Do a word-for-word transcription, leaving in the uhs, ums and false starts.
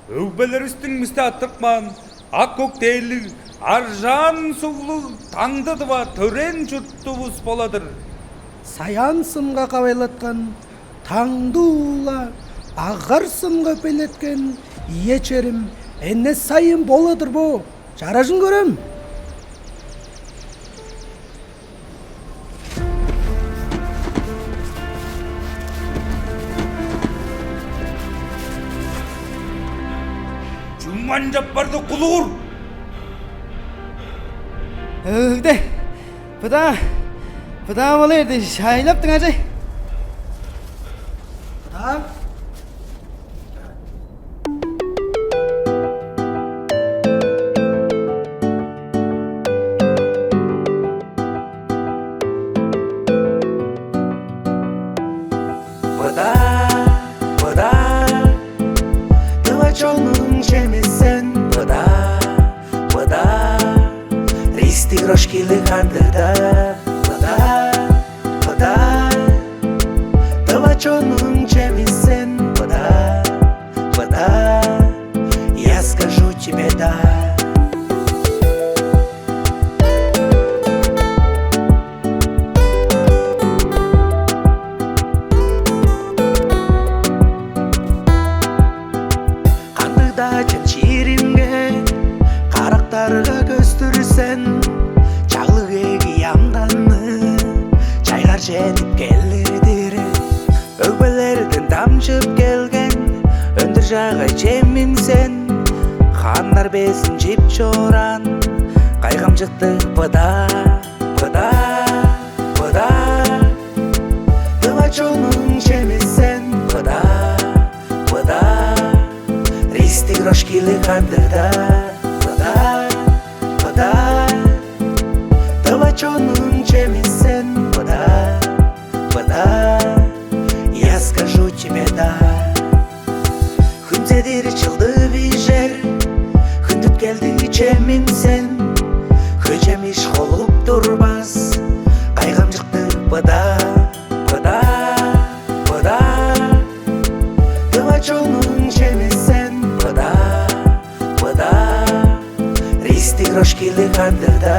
Өгбелеривистиң бисти арттырып каан ак-көк дээрлиг, аржаан суглуг Таңды-даа төрээн чуртувус бола-дыр. Саян сынга кавайлаткан Таңды-даа, агар сынга белеткен ийе черим Эне-Сайын бола-дыр бо. Чаражын көрем. Чумган чаппарды кулуур. Өгде, быдаа, быдаа болу берди, шайлаптың ажай. Быдаа. Быдаа, быдаа, тыва чоннуң чеми сен, быдаа, быдаа, ристи-крошкилиг хандырда, быдаа, быдаа, тыва чоннуң чеми сен, быдаа, быдаа, я скажу тебе да. Кандыг-даа чын чииримге, карактарга көстүр сен, чаглыг эги амданны чайгар чедип келир-дир. Өгбелерден дамчып келген өндүр чаагай чемим сен, хааннар безин чип чораан кайгамчыктыг быдаа, быдаа, быдаа, тыва чоннуң чеми сен, быдаа, быдаа, ристи-крошкилиг хандырда, быдаа, быдаа, тыва чоннуң чеми сен, быдаа, быдаа, я скажу тебе да. Хүнзедир чылдып ижер хүндүткелдиг чемим сен, хөжем иш холуп турбас кайгамчыктыг быдаа, быдаа, быдаа, тыва чоннуң чеми сен, быдаа, быдаа, ристи-крошкилиг хандырда,